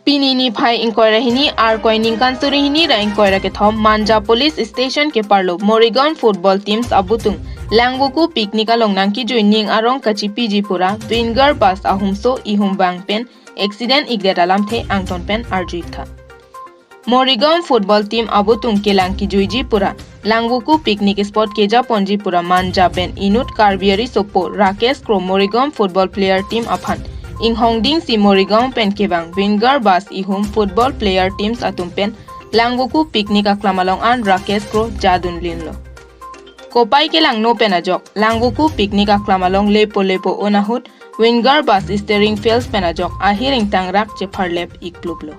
Pini ni phai inquiry hini ar koi ningkan suri hini ra inquiry ke thom Manja police station ke parlo Morigaon football teams abutung Langbuku picnic along nangki jui ning arong kachi PG pura Winger bus ahumso ihum bang pen accident igdet alam the angton pen arjuik tha. Morigaon football team abutung ke langki juiji pura Langbuku picnic spot keja ponji pura Manja pen inut Karbiari sopo Rakesh Kro Morigaon football player team aphan ing hongding si Morigaon pen kebang Winger bus ihum football player teams atum pen Langbuku picnic aklamalong an Rakesh Kro jadun linlo. Kopai ke lang no penajok Langbuku picnic aklamalong lepo lepo onahut Winger bus steering fails penajok ahiring tangrak chepharlep ikpluplo.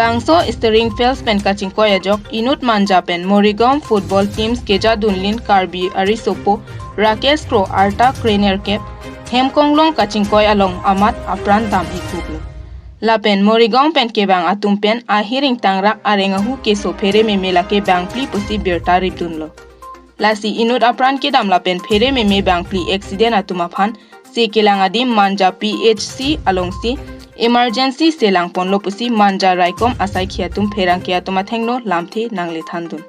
Bangso steering fails pen kaching koyajok inut Manja pen Morigaon football teams keja dunlin Karbi Arisopo Rakesh Kro Arta Krener Kep Hemkonglong kaching koy along amat apran dam ikuplo. Lapen Morigaon pen kebang atum pen ahiring tangrak arengahu keso phere me mela ke bangpli pusi berta ribdunlo. Lasi inut apran ke dam lapen phere me me bangpli accident atuma phan se kelang adim Manja PHC along si emergency selang ponlo pusi Manja Raikom asai khiatum pherang ke atuma thengno lamthe nangle thandun.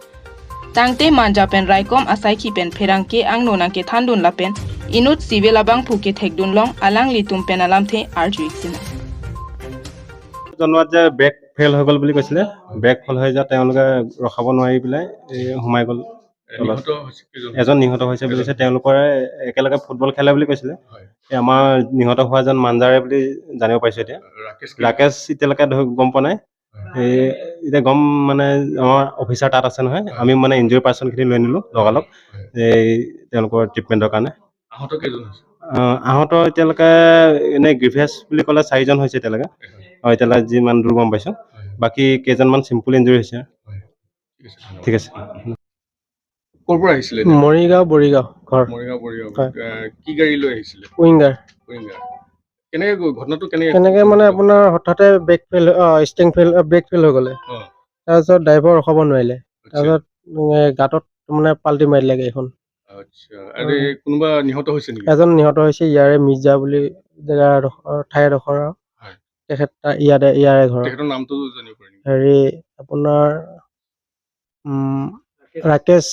Tangte Manja pen Raikom asai khi pen pherang ke angno nang ke thandun lapen inut civil abang phuke thekdun long alang litum pen alamthe arju iksina. জনোৱাত যে brake fail হৈ গ'ল বুলি কৈছিলে, brake fail হৈ যোৱাত তেওঁলোকে ৰখাব নোৱাৰি পেলাই এই সোমাই গ'ল তলত। নিহত হৈছে কেইজন? এজন নিহত হৈছে বুলি কৈছে, তেওঁলোকৰে একেলগে ফুটবল খেলে বুলি কৈছিলে। এই আমাৰ নিহত হোৱাজন মাঞ্জাৰে বুলি জানিব পাৰিছোঁ এতিয়া। ৰাকেশ কি? ৰাকেশ এতিয়ালৈকে গম পোৱা নাই। এই এতিয়া গম মানে আমাৰ অফিচাৰ তাত আছে নহয়, আমি মানে ইনজুৰি পাৰ্চনখিনি লৈ আনিলোঁ লগালগ এই তেওঁলোকৰ ট্ৰিটমেণ্টৰ কাৰণে। আহত কেইজন হৈছে? আহত এতিয়ালৈকে এনেই গ্ৰিভিয়াছ বুলি ক'লে 4জন হৈছে এতিয়ালৈকে। এতিয়ালৈকে যিমান দূৰ গম পাইছোঁ, বাকী কেইজনমান চিম্পুল ইনজুৰি হৈছে। ঠিক আছে, ধন্যবাদ। ঠিক আছে। ক'ৰ পৰা আহিছিলে? মৰিগাঁও, বৰিগাঁও ঘৰ। মৰিগাঁও, বৰিগাঁও। হয়। কি গাড়ী লৈ আহিছিলে? উইংগাৰ। উইংগাৰ। কেনেকে ঘটনাটো কেনেকে? কেনেকে মানে আপোনাৰ হঠাতে brake fail, steering fail, brake fail হৈ গ'লে। তাৰপিছত ড্ৰাইভাৰ ৰখাব নোৱাৰিলে, তাৰপিছত গাঁতত মানে পাল্টি মাৰি দিলে গাড়ীখন। আচ্ছা, আৰু এই কোনোবা নিহত হৈছে নেকি? এজন নিহত হৈছে, ইয়াৰে মিৰ্জা বুলি জেগা ঠাইডোখৰ আৰু। তেখেত ইয়াতে ইয়াৰে ঘৰ। তেখেতৰ নামটো জানিব পাৰি নেকি? হেৰি আপোনাৰ ৰাকেশ,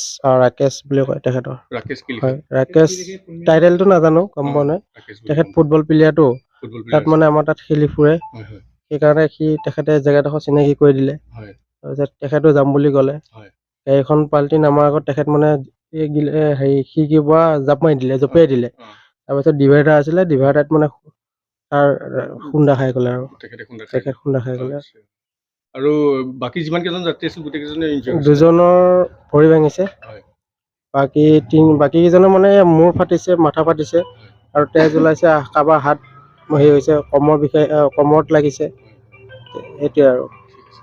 ৰাকেশ বুলি কয় তেখেতৰ। ৰাকেশ কি লিখে? হয়, ৰাকেশ টাইটেলটো নাজানো, গম পোৱা নাই। ৰাকেশ বুলি তেখেত গম ফুটবল প্লেয়াৰটো, ফুটবল তাত প্লেয়াৰ। মানে আমাৰ তাত খেলি ফুৰে। হয় হয় সেইকাৰণে সি তেখেতে জেগাডোখৰ চিনাকি কৰি দিলে। তাৰপিছত তেখেতো যাম বুলি ক'লে। গাড়ীখন পাল্টি নামাৰ আগত তেখেত মানে এই হেৰি খিৰিকীৰ পৰা জাপ মাৰি দিলে, জঁপিয়াই দিলে। তাৰপিছত ডিভাইডাৰ আছিলে, ডিভাইডাৰত মানে তাৰ খুন্দা খাই গ'লে আৰু। তেখেতে খুন্দা খাই তেখেত খুন্দা খাই গ'লে। আচ্ছা। আৰু বাকী যিমান কেইজন যাত্ৰী আছিল গোটেই কেইজনে ইনজুৰি হৈছে? দুজনৰ ভৰি ভাঙিছে। বাকী বাকী কেইজনৰ মানে মূৰ ফাটিছে, মাথা ফাটিছে আৰু তেজ ওলাইছে, কাৰোবাৰ হাত হেৰি হৈছে, কমৰ বিষাই, কমৰত লাগিছে, সেইটোৱে আৰু। ঠিক আছে।